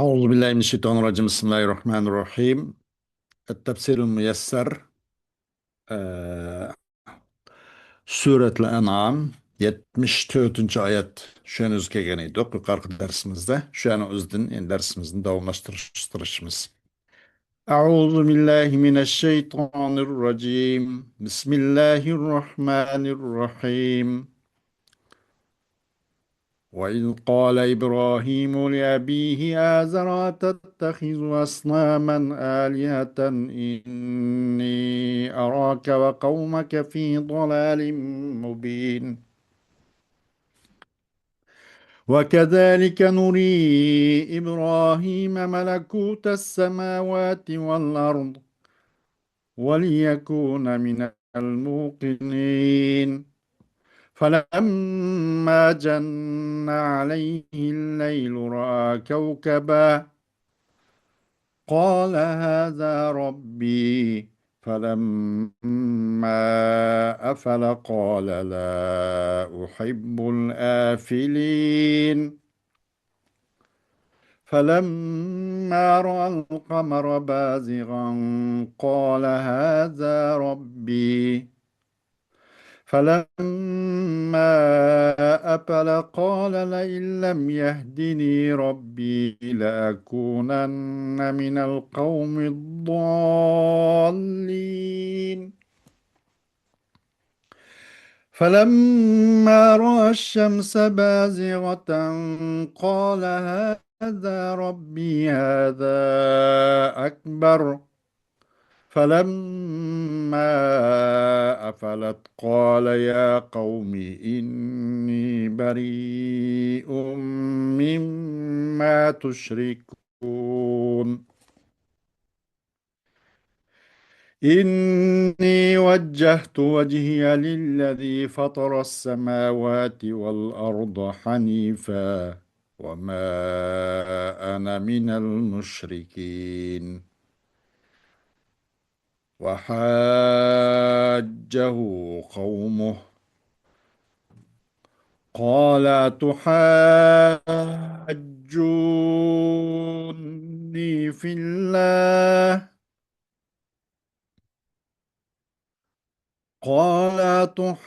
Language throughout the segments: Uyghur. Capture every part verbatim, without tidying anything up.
أعوذ بالله من الشيطان الرجيم. بسم الله الرحمن الرحيم. التفسير الميسر. ئە، سۈرەتۇل ئەنئام، يەتمىش تۆتىنچى ئايەت. شۇنى ئۆزى كەلگەن ئىدۇق يۇقىرىقى دەرسىمىزدە. شۇنى ئۆزىدىن ئەمدى دەرسىمىزنى داۋاملاشتۇرۇش، تىرىشىمىز. أعوذ بالله من الشيطان الرجيم. بسم الله الرحمن الرحيم. وإذ قال إبراهيم لأبيه آزر أتتخذ أصناما آلهة إني أراك وقومك في ضلال مبين. وكذلك نري إبراهيم ملكوت السماوات والأرض وليكون من الموقنين. فلما جن عليه الليل رأى كوكبا قال هذا ربي. فلما أفل قال لا أحب الآفلين. فلما رأى القمر بازغا قال هذا ربي. فلما أفل قال لئن لم يهدني ربي لأكونن من القوم الضالين. فلما رأى الشمس بازغة قال هذا ربي هذا أكبر. فلما أفلت قال يا قوم إني بريء مما تشركون. إني وجهت وجهي للذي فطر السماوات والأرض حنيفا وما أنا من المشركين. وحاجه قومه قال أتحاجوني في الله قال أتحاجوني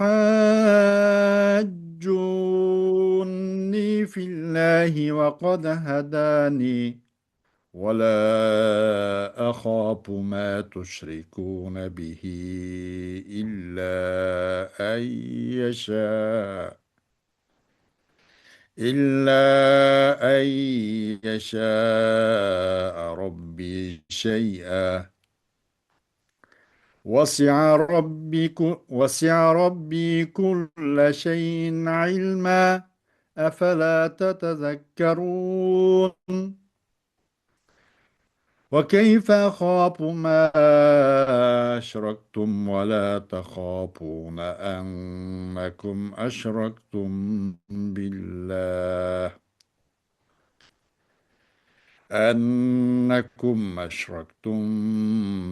في الله وقد هداني ولا أخاف ما تشركون به إلا أن يشاء إلا أن يشاء ربي شيئا وسع ربي ك-، وسع ربي كل شيء علما أفلا تتذكرون. وكيف أخاف ما أشركتم ولا تخافون أنكم أشركتم بالله أنكم أشركتم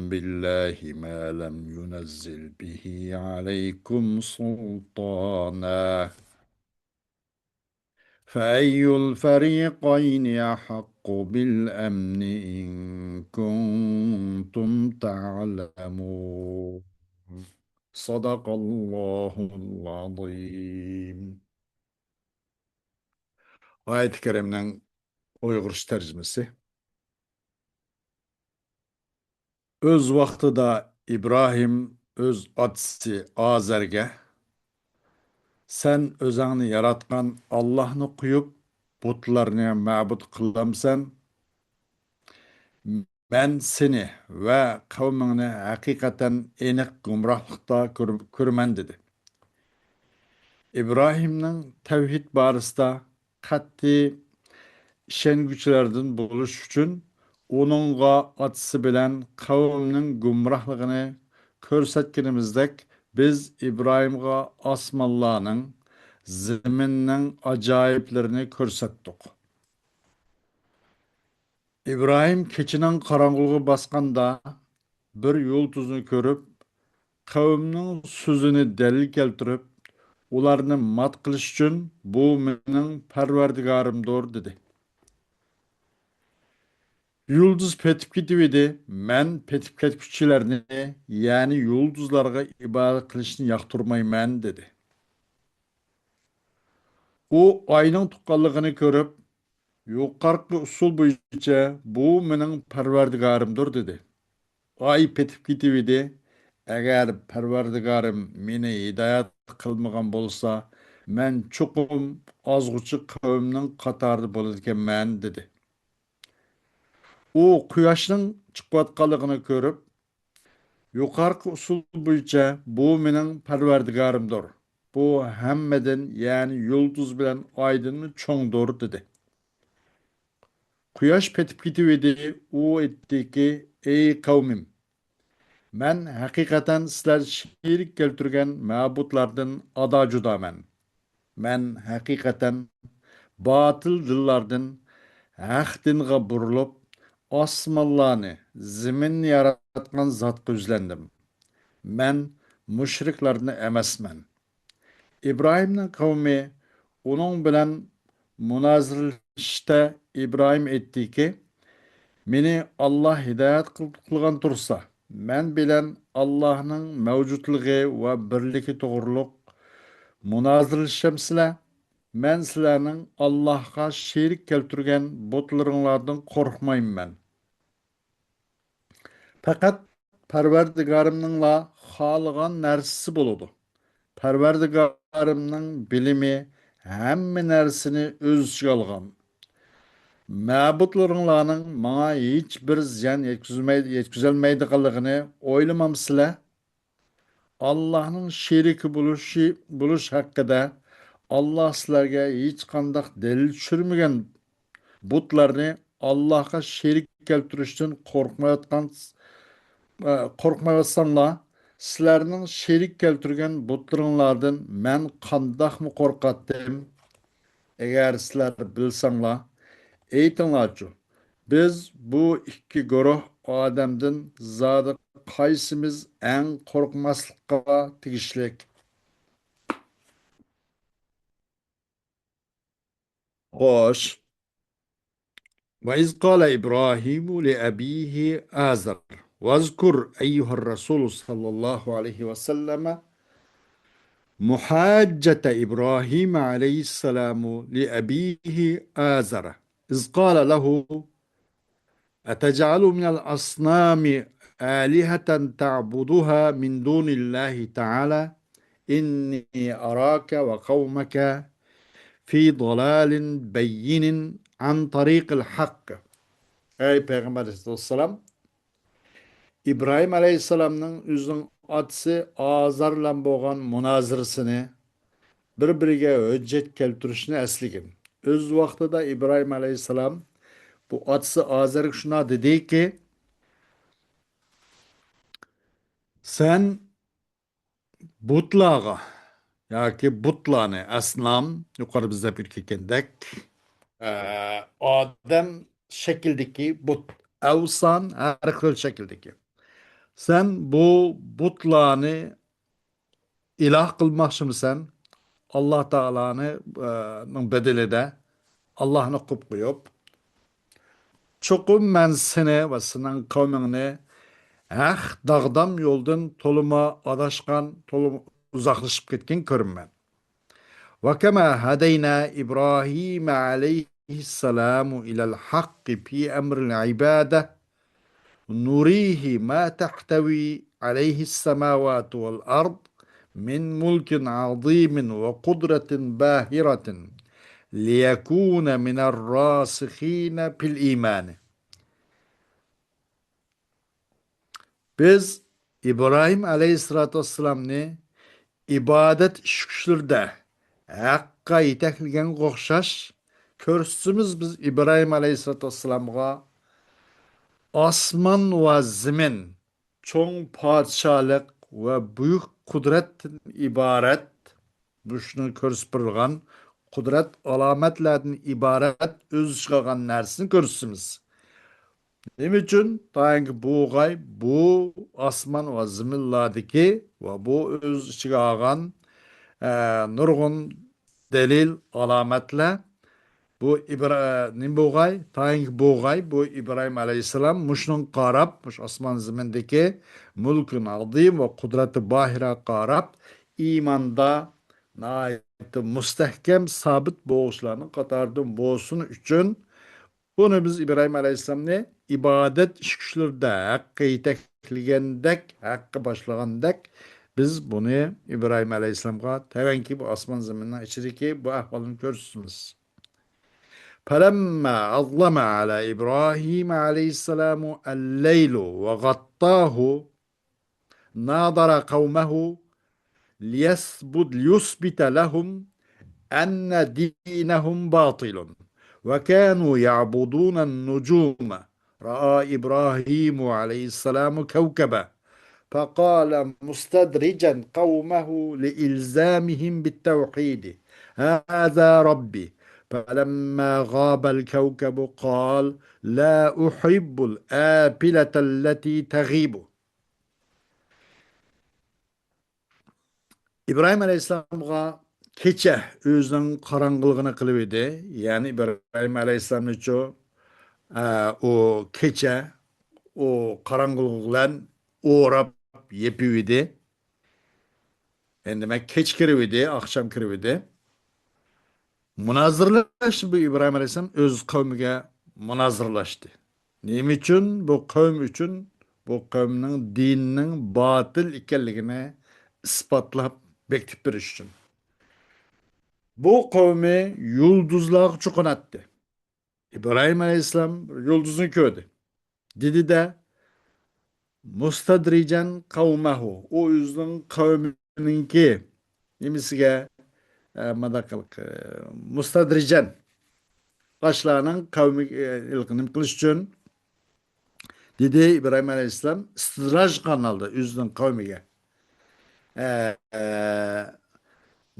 بالله ما لم ينزل به عليكم سلطانا فأي الفريقين أحق بالأمن إن كنتم تعلمون. صدق الله العظيم. ئايەتى كەرىمنىڭ ئۇيغۇرچە تەرجىمىسى. ئۆز ۋاقتىدا ئىبراھىم ئۆز ئاتىسى ئازەرگە، سەن ئۆزۈڭنى ياراتقان ئاللاھنى قويۇپ، بۇتلارنى مەبۇد قىلامسەن؟ مەن سېنى ۋە قەۋمىڭنى ھەقىقەتەن ئېنىق گۇمراھلىقتا كۆر-، كۆرىمەن، دېدى. ئىبراھىمنىڭ تەۋھىد بارىسىدا قەتئىي ئىشەنگۈچىلەردىن بولۇش ئۈچۈن، ئۇنىڭغا ئاتىسى بىلەن قەۋمىنىڭ گۇمراھلىقىنى كۆرسەتكىنىمىزدەك، بىز ئىبراھىمغا ئاسمانلارنىڭ، زېمىننىڭ ئاجايىپلىرىنى كۆرسەتتۇق. ئىبراھىم كېچىنىڭ قاراڭغۇلۇقى باسقاندا، بىر يۇلتۇزنى كۆرۈپ، قەۋمىنىڭ سۆزىنى دەلىل كەلتۈرۈپ، ئۇلارنى مات قىلىش ئۈچۈن، بۇ مېنىڭ پەرۋەردىگارىمدۇر، دېدى. يۇلتۇز پېتىپ كېتىۋىدى، مەن پېتىپ كەتكۈچىلەرنى، يەنى يۇلتۇزلارغا ئىبادەت قىلىشنى ياقتۇرمايمەن، دېدى. ئۇ ئاينىڭ تۇغقانلىقىنى كۆرۈپ، يۇقىرىقى ئۇسۇل بويىچە، بۇ مېنىڭ پەرۋەردىگارىمدۇر، دېدى. ئاي پېتىپ كېتىۋىدى، ئەگەر پەرۋەردىگارىم مېنى ھىدايەت قىلمىغان بولسا، مەن چوقۇم ئازغۇچى قەۋمنىڭ قاتارىدا بولىدىكەنمەن، دېدى. ئۇ قۇياشنىڭ چىقىۋاتقانلىقىنى كۆرۈپ، يۇقىرىقى ئۇسۇل بويىچە، بۇ مېنىڭ پەرۋەردىگارىمدۇر. بۇ ھەممىدىن، يەنى يۇلتۇز بىلەن ئايدىنمۇ چوڭدۇر، دېدى. قۇياش پېتىپ كېتىۋىدى، ئۇ ئېيتتىكى، ئەي قەۋمىم! مەن ھەقىقەتەن سىلەر شېرىك كەلتۈرگەن مەبۇدلاردىن ئادا-جۇدامەن. مەن ھەقىقەتەن باتىل دىنلاردىن ھەق دىنغا بۇرۇلۇپ، ئاسمانلارنى، زېمىننى ياراتقان زاتقا يۈزلەندىم. مەن مۇشرىكلاردىن ئەمەسمەن. ئىبراھىمنىڭ قەۋمى ئۇنىڭ بىلەن مۇنازىرىلىشىشتە ئىبراھىم ئېيتتىكى، مېنى ئاللا ھىدايەت قىل-، قىلغان تۇرسا، مەن بىلەن ئاللاھنىڭ مەۋجۇتلۇقى ۋە بىرلىكى توغرۇلۇق مۇنازىرىلىشەمسىلەر؟ مەن سىلەرنىڭ ئاللاھقا شېرىك كەلتۈرگەن بۇتلىرىڭلاردىن قورقمايمەن. پەقەت پەرۋەردىگارىمنىڭلا خالىغان نەرسىسى بولىدۇ. پەرۋەردىگارىمنىڭ بىلىمى ھەممە نەرسىنى ئۆز ئىچىگە ئالغان. مەبۇدلىرىڭلارنىڭ ماڭا ھېچ بىر زىيان يەتكۈزمەي-، يەتكۈزەلمەيدىغانلىقىنى ئويلىمامسىلەر؟ ئاللاھنىڭ شېرىكى بولۇشى، بولۇش ھەققىدە ئاللاھ سىلەرگە ھېچقانداق دەلىل چۈشۈرمىگەن بۇتلارنى ئاللاھقا شېرىك كەلتۈرۈشتىن قورقمايۋاتقان، ئە، قورقمايۋاتساڭلار، سىلەرنىڭ شېرىك كەلتۈرگەن بۇتلىرىڭلاردىن مەن قانداقمۇ قورقاتتىم؟ ئەگەر سىلەر بىلسەڭلار، ئېيتىڭلارچۇ، بىز بۇ ئىككى گۇرۇھ ئادەمدىن زادى قايسىمىز ئەڭ قورقماسلىققا تېگىشلىك؟ خوش. وإذ قال إبراهيم لأبيه آزر. واذكر أيها الرسول صلى الله عليه وسلم محاجة إبراهيم عليه السلام لأبيه آزر إذ قال له أتجعل من الأصنام آلهة تعبدها من دون الله تعالى إني أراك وقومك في ضلال بين عن طريق الحق. ئەي پەيغەمبەر ئەلەيھىسسالام، ئىبراھىم ئەلەيھىسسالامنىڭ ئۆزىنىڭ ئاتىسى ئازار بىلەن بولغان مۇنازىرىسىنى، بىر-بىرىگە ھۆججەت كەلتۈرۈشنى ئەسلىگىن. ئۆز ۋاقتىدا ئىبراھىم ئەلەيھىسسالام بۇ ئاتىسى ئازەرگە شۇنداق دېدىكى، سەن بۇتلارغا ياكى بۇتلارنى، ئەسنام، يۇقىرىدا بىز دەپ ئۆتكەندەك، ئە، ئادەم شەكلىدىكى بۇت، ئەۋسان، ھەر خىل شەكىلدىكى. سەن بۇ بۇتلارنى ئىلاھ قىلماقچىمىسەن؟ ئاللا تائالانى، ئە، نىڭ بەدىلىدە ئاللاھنى قويۇپ قويۇپ، چوقۇم مەن سېنى ۋە سېنىڭ قەۋمىڭنى ھەق داغدام يولدىن تولىمۇ ئاداشقان، تولىمۇ ئۇزاقلىشىپ كەتكەن كۆرىمەن. وكما هدينا إبراهيم عليه السلام إلى الحق في أمر العبادة نريه ما تحتوي عليه السماوات والأرض من ملك عظيم وقدرة باهرة ليكون من الراسخين في الإيمان. بىز ئىبراھىم ئەلەيھىسسالاتۇ ۋەسسالامنى ئىبادەت ئىش-كۈچلىرىدە ھەققە يېتەكلىگەنگە ئوخشاش كۆرسىتىمىز بىز ئىبراھىم ئەلەيھىسسالاتۇ ۋەسسالامغا ئاسمان ۋە زېمىن، چوڭ پادىشاھلىق ۋە بۈيۈك قۇدرەتتىن ئىبارەت، مۇشۇنى كۆرسىتىپ بېرىدىغان قۇدرەت ئالامەتلەردىن ئىبارەت ئۆز ئىچىگە ئالغان نەرسىنى كۆرسىتىمىز. نېمە ئۈچۈن؟ تايىنكى بۇ ئوغاي بۇ ئاسمان ۋە زېمىنلاردىكى ۋە بۇ ئۆز ئىچىگە ئالغان، ئە، نۇرغۇن دەلىل، ئالامەتلەر بۇ ئىبرا-، نېمە بولغاي؟ تايىنكى بولغاي، بۇ ئىبراھىم ئەلەيھىسسالام مۇشۇنىڭغا قاراپ، مۇشۇ ئاسمان زېمىندىكى مۇلكۇن ئازىم ۋە قۇدرەتى باھىرەگە قاراپ، ئىماندا ناھايىتى مۇستەھكەم، سابىت بولغۇچىلارنىڭ قاتارىدىن بولسۇن ئۈچۈن، بۇنى بىز ئىبراھىم ئەلەيھىسسالامنى ئىبادەت ئىش-كۈچلىرىدە ھەققە يېتەكلىگەندەك، ھەققە باشلىغاندەك، بىز بۇنى ئىبراھىم ئەلەيھىسسالامغا تەۋەنكى بۇ ئاسمان زېمىننىڭ ئىچىدىكى بۇ ئەھۋالنى كۆرسىتىمىز. فلما أظلم على إبراهيم عليه السلام الليل وغطاه ناظر قومه ليثبت، ليثبت لهم أن دينهم باطل وكانوا يعبدون النجوم. رأى إبراهيم عليه السلام كوكبا فقال مستدرجا قومه لإلزامهم بالتوحيد: هذا ربي. فلما غاب الكوكب قال: لا أحب الآفلة التي تغيب. ئىبراھىم ئەلەيھىسسالامغا كېچە ئۆزىنىڭ قاراڭغۇلۇقىنى قىلىۋىدى. يەنى ئىبراھىم ئەلەيھىسسالامنىچۇ، ئە، ئۇ كېچە، ئۇ قاراڭغۇلۇق بىلەن ئوراپ يېپىۋىدى. ئەمدى دېمەك، كېچە كىرىۋىدى، ئاخشام كىرىۋىدى. مۇنازىرىلەشتى بۇ ئىبراھىم ئەلەيھىسسالام ئۆز قەۋمىگە مۇنازىرىلەشتى. نېمە ئۈچۈن؟ بۇ قەۋم ئۈچۈن، بۇ قەۋمنىڭ دىنىنىڭ باتىل ئىكەنلىكىنى ئىسپاتلاپ بېكىتىپ بېرىش ئۈچۈن. بۇ قەۋمى يۇلدۇزلارغا چوقۇناتتى. ئىبراھىم ئەلەيھىسسالام بىر يۇلدۇزنى كۆردى. دېدى-دە، مۇستەدرىجەن قەۋمەھۇ. ئۇ ئۆزىنىڭ قەۋمىنىڭكى نېمىسىگە، ئە، مۇنداق قىلىق، ئە، مۇستەدرىجەن. باشلارنىڭ قەۋمى، ئە، نېمە قىلىش ئۈچۈن؟ دېدى ئىبراھىم ئەلەيھىسسالام ئىستىدراج قىلغان ھالدا ئۆزىنىڭ قەۋمىگە. ئە، ئە،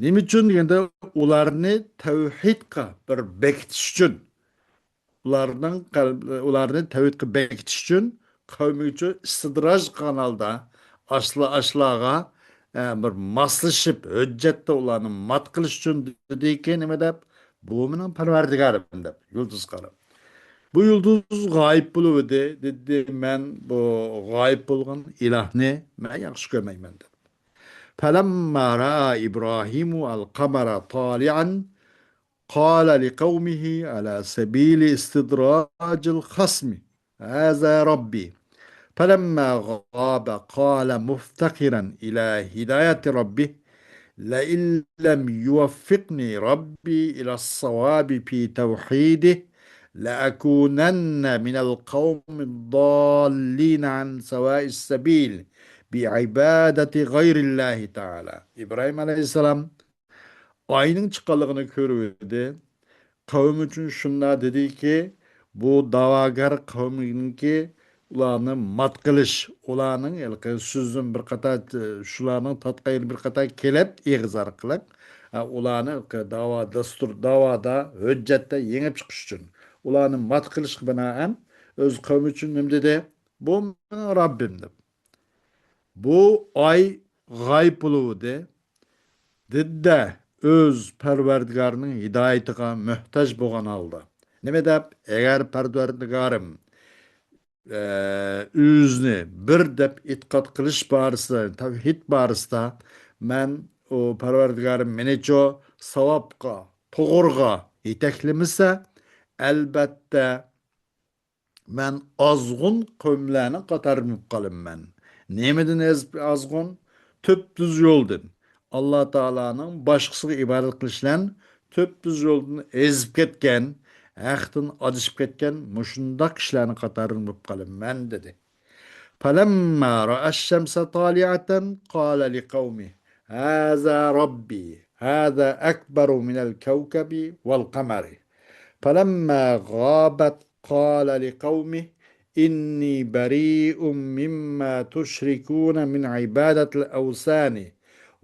نېمە ئۈچۈن دېگەندە، ئۇلارنى تەۋھىدقا بىر بېكىتىش ئۈچۈن، ئۇلارنىڭ قەلب-، ئۇلارنى تەۋھىدقا بېكىتىش ئۈچۈن قەۋمىگىچۇ ئىستىدراج قىلغان ھالدا ئاشلا-، ئاشلارغا، ئە، بىر ماسلىشىپ، ھۆججەتتە ئۇلارنى مات قىلىش ئۈچۈن دېدىكى، نېمە دەپ، بۇ مېنىڭ پەرۋەردىگارىم دەپ، يۇلدۇزغا قاراپ. بۇ يۇلدۇز غايىب بولۇۋىدى، دېدى، مەن بۇ غايىب بولغان ئىلاھنى مەن ياخشى كۆرمەيمەن دەپ. فلما رأى إبراهيم القمر طالعا قال لقومه على سبيل استدراج الخصم: هذا ربي. فلما غاب قال مفتقرا إلى هداية ربه: لئن لم يوفقني ربي إلى الصواب في توحيده لأكونن من القوم الضالين عن سواء السبيل بعبادة غير الله تعالى. ئىبراھىم ئەلەيھىسسالام ئاينىڭ چىققانلىقىنى كۆرۈۋىدى. قەۋمى ئۈچۈن شۇنداق دېدىكى، بۇ دەۋاگەر قەۋمىنىڭكى ئۇلارنى مات قىلىش، ئۇلارنىڭ ھېلىقى سۆزدىن بىر قاتار، شۇلارنىڭ تاتقايىل بىر قاتار كېلىپ ئېغىز ئارقىلىق، ئە، ئۇلارنى ھېلىقى داۋا دەستۇر، داۋادا، ھۆججەتتە يېڭىپ چىقىش ئۈچۈن، ئۇلارنى مات قىلىشقا بىنائەن ئۆز قەۋمى ئۈچۈن نېمە دېدى؟ بۇ مېنىڭ رەببىم دەپ. بۇ ئاي غايىب بولۇۋىدى. دىدە ئۆز پەرۋەردىگارىنىڭ ھىدايىتىغا موھتاج بولغان ھالدا. نېمە دەپ؟ ئەگەر پەرۋەردىگارىم، ئە، ئۆزىنى بىر دەپ ئېتىقاد قىلىش بارىسىدا، تەۋھىد بارىسىدا، مەن ئۇ پەرۋەردىگارىم مېنىچۇ ساۋابقا، توغرىغا يېتەكلىمىسە، ئەلبەتتە، مەن ئازغۇن قەۋملەرنىڭ قاتارىدىن بولۇپ قالىمەن. نېمىدىن ئېزىپ ئازغۇن؟ تۈپتۈز يولدىن. ئاللا تائالانىڭ باشقىسىغا ئىبادەت قىلىش بىلەن تۈپتۈز يولدىن ئېزىپ كەتكەن، ھەقتىن ئادىشىپ كەتكەن مۇشۇنداق كىشىلەرنىڭ قاتارىدىن بولۇپ قالىمەن، دېدى. فلما رأى الشمس طالعة قال لقومه هذا ربي هذا أكبر من الكوكب والقمر. فلما غابت قال لقومه إني بريء مما تشركون من عبادة الأوثان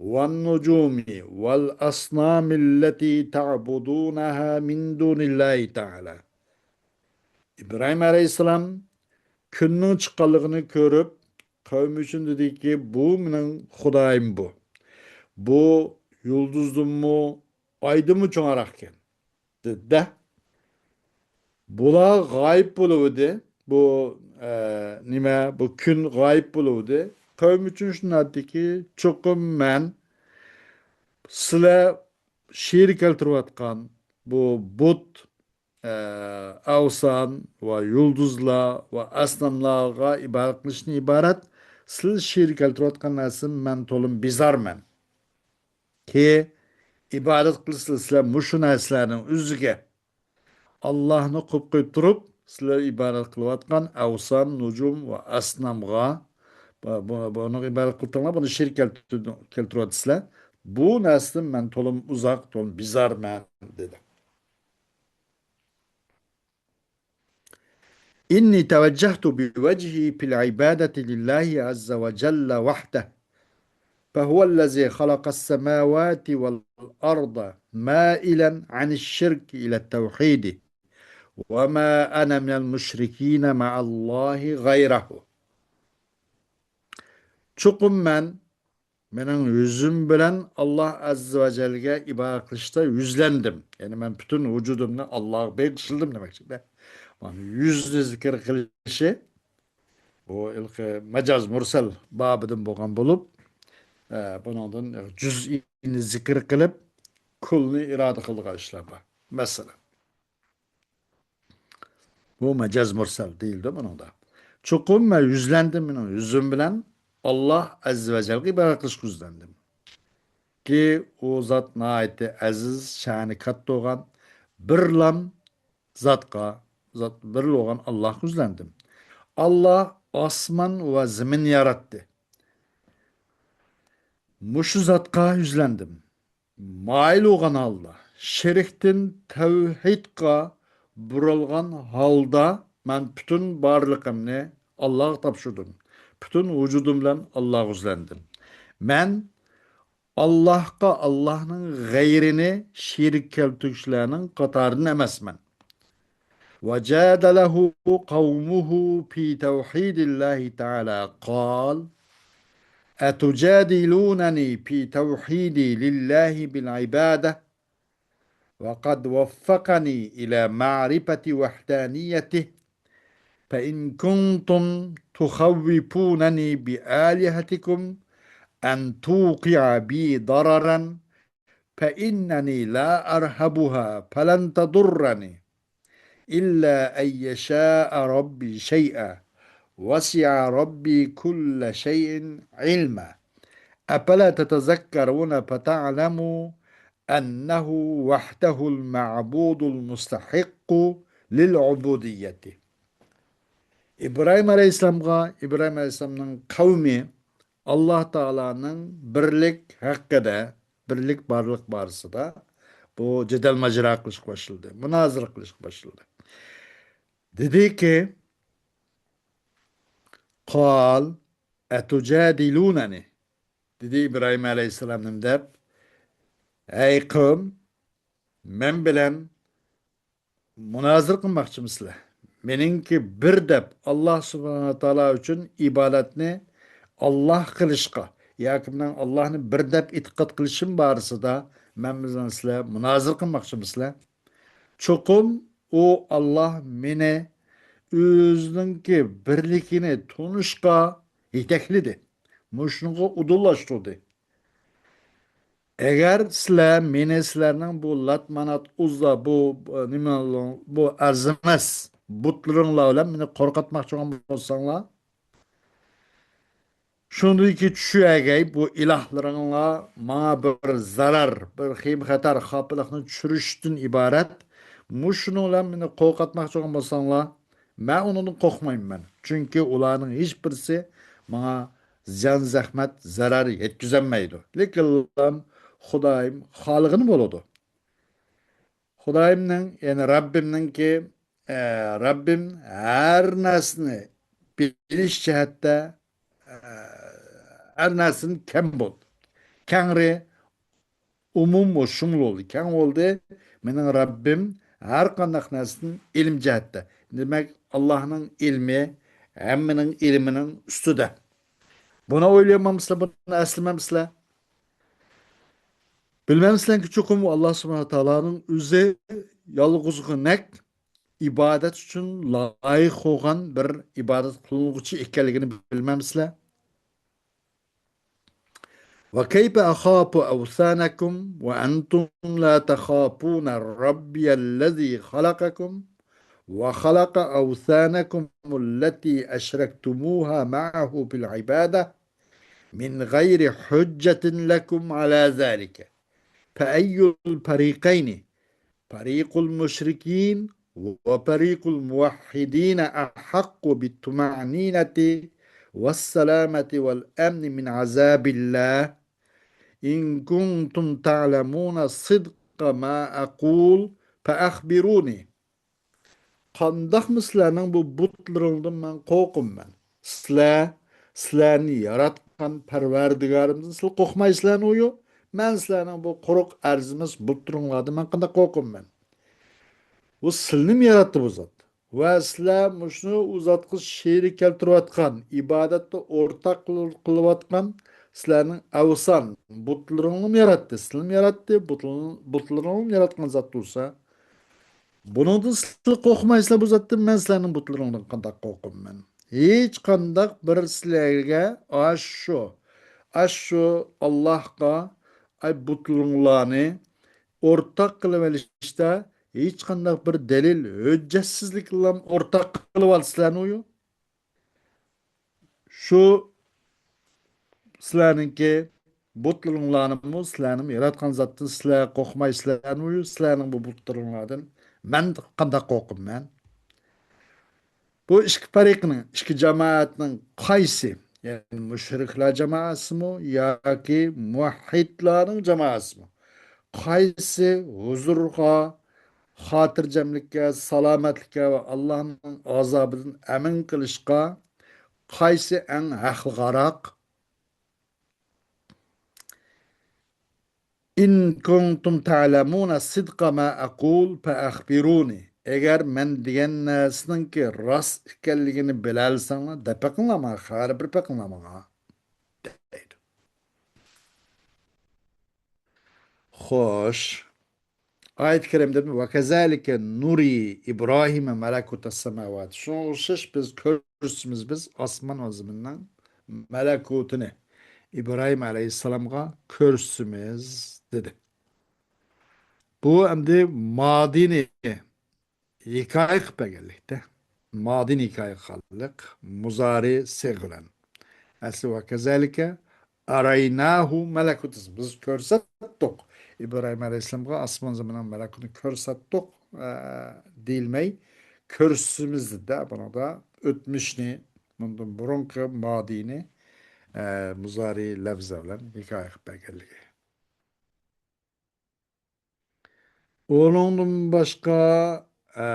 والنجوم والأصنام التي تعبدونها من دون الله تعالى. ئىبراھىم ئەلەيھىسسالام كۈننىڭ چىققانلىقىنى كۆرۈپ، قەۋمى ئۈچۈن دېدىكى، بۇ مېنىڭ خۇدايىم بۇ. بۇ يۇلدۇزدىنمۇ، ئايدىنمۇ چوڭراق ئىكەن، دېدى-دە. بۇلار غايىب بولۇۋىدى. بۇ، ئە، نېمە، بۇ كۈن غايىب بولۇۋىدى. قەۋم ئۈچۈن شۇنداق دېدىكى، چوقۇم مەن سىلەر شېرىك كەلتۈرۈۋاتقان بۇ بۇت، ئە، ئەۋسان ۋە يۇلدۇزلار ۋە ئەسناملارغا ئىبادەت قىلىشتىن ئىبارەت، سىلەر شېرىك كەلتۈرۈۋاتقان نەرسىدىن مەن تولىمۇ بىزارمەن. كى، ئىبادەت قىلسىلەر سىلەر مۇشۇ نەرسىلەرنىڭ ئۆزىگە، ئاللاھنى قويۇپ قويۇپ تۇرۇپ، سىلەر ئىبادەت قىلىۋاتقان ئەۋسان، نۇجۇم ۋە ئەسنامغا، بۇ-، بۇ-، بۇنىڭغا ئىبادەت قىلىۋاتقانلار، بۇنى شېرىك كەلتۈر-، كەلتۈرۈۋاتىسىلەر. بۇ نەرسىدىن مەن تولىمۇ ئۇزاق، تولىمۇ بىزارمەن، دېدى. إني توجهت بوجهي في العبادة لله عز وجل وحده، فهو الذي خلق السماوات والأرض مائلا عن الشرك إلى التوحيد، وما أنا من المشركين مع الله غيره. چوقۇم مەن مېنىڭ يۈزۈم بىلەن ئاللاھ ئەززە ۋە جەللەگە ئىبادەت قىلىشتا يۈزلەندىم. يەنى مەن پۈتۈن ۋۇجۇدۇمنى ئاللاھقا بېغىشلىدىم دېمەكچىدە. مانا يۈزنى زىكىر قىلىشى، بۇ ھېلىقى مەجاز مۇرسەل بابىدىن بولغان بولۇپ، ئە، بۇنىڭدىن جۈزئىينى زىكىر قىلىپ، كۇلنى ئىرادە قىلىدىغان ئىشلار بار. مەسىلەن. بۇ مەجاز مۇرسەل دېيىلىدۇ بۇنىڭدا. چوقۇم مەن يۈزلەندىم، مېنىڭ يۈزۈم بىلەن ئاللاھ ئەززە ۋە جەللەگە ئىبادەت قىلىشقا يۈزلەندىم. كى، ئۇ زات ناھايىتى ئەزىز، شەنى كاتتا بولغان، بىرلام زاتقا، زات بىرلا بولغان ئاللاھقا يۈزلەندىم. ئاللاھ ئاسمان ۋە زېمىننى ياراتتى. مۇشۇ زاتقا يۈزلەندىم. مايىل بولغان ھالدا، شىركتىن تەۋھىدقا بۇرۇلغان ھالدا مەن پۈتۈن بارلىقىمنى ئاللاھقا تاپشۇردۇم. پۈتۈن ۋۇجۇدۇم بىلەن ئاللاھقا يۈزلەندىم. مەن ئاللاھقا ئاللاھنىڭ غەيرىنى شېرىك كەلتۈرگۈچىلەرنىڭ قاتارىدىن ئەمەسمەن. وجادله قومه في توحيد الله تعالى قال: أتجادلونني في توحيدي لله بالعبادة وقد وفقني إلى معرفة وحدانيته، فإن كنتم تخوفونني بآلهتكم أن توقع بي ضررا فإنني لا أرهبها فلن تضرني إلا أن يشاء ربي شيئا وسع ربي كل شيء علما أفلا تتذكرون فتعلموا أنه وحده المعبود المستحق للعبودية. ئىبراھىم ئەلەيھىسسالامغا ئىبراھىم ئەلەيھىسسالامنىڭ قەۋمى ئاللاھ تائالانىڭ بىرلىك ھەققىدە، بىرلىك بارلىق بارىسىدا بۇ جېدەل ماجىرا قىلىشقا باشلىدى، مۇنازىرە قىلىشقا باشلىدى. دېدىكى، قال ئەتۇجادىلۇنەنى، دېدى ئىبراھىم ئەلەيھىسسالام نېمە دەپ، ئەي قەۋم، مەن بىلەن مۇنازىرە قىلماقچىمىسىلەر؟ مېنىڭكى بىر دەپ ئاللاھ سۇبھانەھۇ ۋە تائالا ئۈچۈن ئىبادەتنى ئاللاھ قىلىشقا ياكى مېنىڭ ئاللاھنى بىر دەپ ئېتىقاد قىلىشىم بارىسىدا مەن بىلەن سىلەر مۇنازىرە قىلماقچىمىسىلەر؟ چوقۇم ئۇ ئاللاھ مېنى ئۆزىنىڭكى بىرلىكىنى تونۇشقا يېتەكلىدى. مۇشۇنىڭغا ئۇدۇللاشتۇردى. ئەگەر سىلەر مېنى سىلەرنىڭ بۇ لات، مانات، ئۇززا، بۇ، بۇ نېمە، بۇ ئەرزىمەس بۇتلىرىڭلار بىلەن مېنى قورقۇتماقچى بولغان بولساڭلار، شۇندىكى چۈشۈرەگەي بۇ ئىلاھلىرىڭلار ماڭا بىر زەرەر، بىر خېيىم خەتەر، خاپىلىقنى چۈشۈرۈشتىن ئىبارەت. مۇشۇنىڭ بىلەن مېنى قورقۇتماقچى بولغان بولساڭلار، مەن ئۇنىڭدىن قورقمايمەن. چۈنكى ئۇلارنىڭ ھېچ بىرسى ماڭا زىيان، زەخمەت، زەرەر يەتكۈزەلمەيدۇ. لېكىنلا خۇدايىم خالىغىنى بولىدۇ. خۇدايىمنىڭ، يەنى رەببىمنىڭكى، ئە، رەببىم ھەر نەرسىنى بىلىش جەھەتتە، ئە، ھەر نەرسىدىن كەم بولدى. كەڭرى، ئومۇم ۋە شۇمۇل بولدى. كەڭ بولدى. مېنىڭ رەببىم ھەر قانداق نەرسىدىن ئىلىم جەھەتتە. دېمەك، ئاللاھنىڭ ئىلمى ھەممىنىڭ ئىلمىنىڭ ئۈستىدە. بۇنى ئويلىيالمامسىلەر، بۇنى ئەسلىمەمسىلەر؟ بىلمەمسىلەركى، چوقۇم ئۇ ئاللاھ سۇبھانەھۇ ۋە تائالانىڭ ئۆزى يالغۇزغىنەك ئىبادەت ئۈچۈن لايىق بولغان بىر ئىبادەت قىلىنغۇچى ئىكەنلىكىنى بىلمەمسىلەر؟ وكيف أخاف أوثانكم وأنتم لا تخافون ربي الذي خلقكم وخلق أوثانكم التي أشركتموها معه في العبادة من غير حجة لكم على ذلك، فأي الفريقين، فريق المشركين وفريق الموحدين أحق بالطمأنينة والسلامة والأمن من عذاب الله؟ إن كنتم تعلمون صدق ما أقول فأخبروني. قانداقمۇ سىلەرنىڭ بۇ بۇتلىرىڭدىن مەن قورقىمەن؟ سىلەر، سىلەرنى ياراتقان پەرۋەردىگارىمدىن سىلەر قورقمايسىلەرمۇ؟ مەن سىلەرنىڭ بۇ قۇرۇق ئەرزىمەس بۇتلىرىڭلاردىن مەن قانداق قورقىمەن؟ ئۇ سىلىنىمۇ ياراتتى بۇ زات. ۋە سىلەر مۇشۇ ئۇ زاتقا شېرىك كەلتۈرۈۋاتقان، ئىبادەتتە ئورتاق قىل-، قىلىۋاتقان سىلەرنىڭ ئەۋسان، بۇتلىرىڭلارنى ياراتتى. سىلىنىمۇ ياراتتى، بۇتلىرىڭ-، بۇتلىرىڭلارنى ياراتقان زات تۇرسا، بۇنىڭدىن سىلەر قورقمايسىلەر بۇ زاتتىن، مەن سىلەرنىڭ بۇتلىرىڭدىن قانداق قورقىمەن؟ ھېچقانداق بىر سىلەرگە ئاشۇ، ئاشۇ ئاللاھقا، ئاي، بۇتلىرىڭلارنى ئورتاق قىلىۋېلىشتا ھېچقانداق بىر دەلىل، ھۆججەتسىزلىكلارنى ئورتاق قىلىۋالىسىلەرمۇ؟ شۇ سىلەرنىڭكى بۇتلىرىڭلارنىمۇ، سىلەرنىمۇ ياراتقان زاتتىن سىلەر قورقمايسىلەرمۇ؟ سىلەرنىڭ بۇ بۇتلىرىڭلاردىن مەن قانداق قورقىمەن؟ بۇ ئىككى پەرىقنىڭ، ئىككى جامائەتنىڭ قايسى، يەنى مۇشرىكلار جامائەسىمۇ ياكى مۇۋەھھىدلارنىڭ جامائەسىمۇ، قايسى ھۇزۇرغا، خاتىرجەملىككە، سالامەتلىككە ۋە ئاللانىڭ ئازابىدىن ئەمىن قىلىشقا قايسى ئەڭ ھەقلىقراق؟ إن كنتم تعلمون صدق ما أقول فأخبروني. ئەگەر مەن دېگەن نەرسىنىڭكى راست ئىكەنلىكىنى بىلەلىسەڭلار، دەپ بېقىڭلار ماڭا، خەۋەر بېرىپ بېقىڭلار ماڭا، دەيدۇ. خوش. ئايەت كەرىمدە، وكذلك نري إبراهيم ملكوت السماوات. شۇنىڭغا ئوخشاش بىز كۆرسىتىمىز، بىز ئاسمان ۋە زېمىننىڭ مەلەكۇتىنى ئىبراھىم ئەلەيھىسسالامغا كۆرسىتىمىز، دېدى. بۇ ئەمدى مادىنى ھېكايە قىلىپ بەرگەنلىكتە. مادىنى ھېكايە قىلغانلىق، مۇزارى سىغە بىلەن. ئەسلى وكذلك أريناه ملكوت. بىز كۆرسەتتۇق. ئىبراھىم ئەلەيھىسسالامغا ئاسمان زېمىننىڭ مەلەكۇتىنى كۆرسەتتۇق، ئە، دېيىلمەي، كۆرسىتىمىز دېدى. بۇنىڭدا ئۆتمۈشنى، بۇندىن بۇرۇنقى مادىنى، ئە، مۇزارى لەۋزى بىلەن ھېكايە قىلىپ بەرگەنلىكى. ئۇنىڭدىن باشقا، ئە،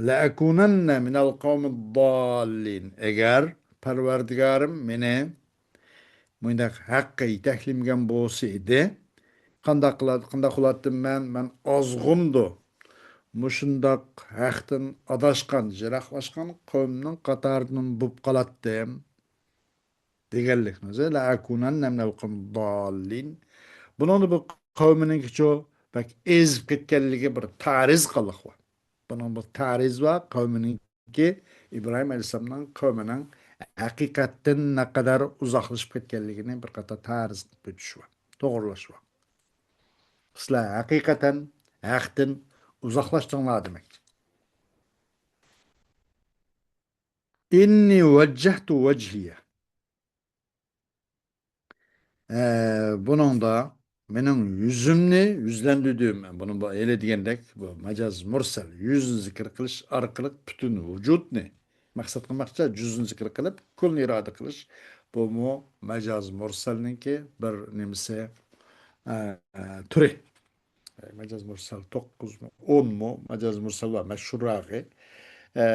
لەئەكۇنەننە مىنەل قەۋمىد داللىن. ئەگەر پەرۋەردىگارىم مېنى مۇنداق ھەققە يېتەكلىمىگەن بولسا ئىدى، قانداق قىلاتتىم، قانداق قىلاتتىم مەن؟ مەن ئازغۇندۇ، مۇشۇنداق ھەقتىن ئاداشقان، يىراقلاشقان قەۋمنىڭ قاتارىدىن بولۇپ قالاتتىم. دېگەنلىكنى ئۆزى، لەئەكۇنەننە مىنەل قەۋمىد داللىن. بۇنىڭدا بۇ قەۋمىنىڭكىچۇ بەك ئېزىپ كەتكەنلىكى بىر تەرىز قىلىق بار. بۇنىڭ بۇ تەرىز بار، قەۋمىنىڭكى، ئىبراھىم ئەلەيھىسسالامنىڭ قەۋمىنىڭ ھەقىقەتتىن نەقەدەر ئۇزاقلىشىپ كەتكەنلىكىنى بىر قاتار تەرىز قىلىپ ئۆتۈش بار، توغرىلاش بار. سىلەر ھەقىقەتەن ھەقتىن ئۇزاقلاشتىڭلار دېمەكچى. إني وجهت وجهي. ئە، بۇنىڭدا مېنىڭ يۈزۈمنى يۈزلەندۈردۈم. بۇنى بۇ ھېلى دېگەندەك، بۇ مەجاز مۇرسەل، يۈزنى زىكىر قىلىش ئارقىلىق پۈتۈن ۋۇجۇدنى مەقسەت قىلماقچى، يۈزنى زىكىر قىلىپ، كۈلنى ئىرادە قىلىش. بۇمۇ مەجاز مۇرسەلنىڭكى بىر نېمىسى، ئە، ئە، تۈرى. مەجاز مۇرسەل توققۇزمۇ، ئونمۇ؟ مەجاز مۇرسەل بار، مەشھۇرراقى. ئە،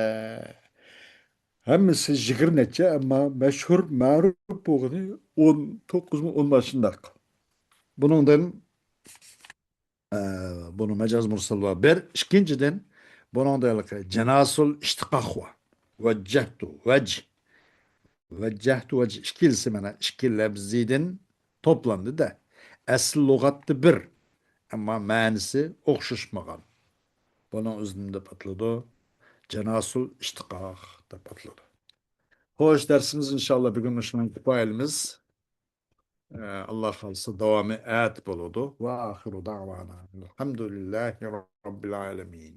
ھەممىسى يىگىرمە نەچچە، ئەمما مەشھۇر، مەرۇپ بولغىنى ئون توققۇزمۇ، ئونمۇ شۇنداق. بۇنىڭدىن، ئە، بۇنى مەجاز مۇرسەل بار بىر. ئىككىنچىدىن، بۇنىڭدا ھېلىقى جىناسۇل ئىشتىقاق بار. ۋەججەھتۇ، ۋەج. ۋەججەھتۇ، ۋەج. ئىككىلىسى مانا ئىككى لەپزىدىن توپلاندى-دە. ئەسلى لۇغەتتە بىر، ئەمما مەنىسى ئوخشاشمىغان. بۇنىڭ ئۆزىنى دەپ ئاتىلىدۇ. جاناسۇل ئىشتىقاق دەپ ئاتىلىدۇ. خوش، دەرسىمىز ئىنشاللا بۈگۈن مۇشۇنىڭ كۇپايىلىمىز. ئاللا خالىسا داۋامى ئەتە بولىدۇ. ۋە ئاخىرۇ دەۋانا ئەلھەمدۇلىللاھى رەببىل ئالەمىن.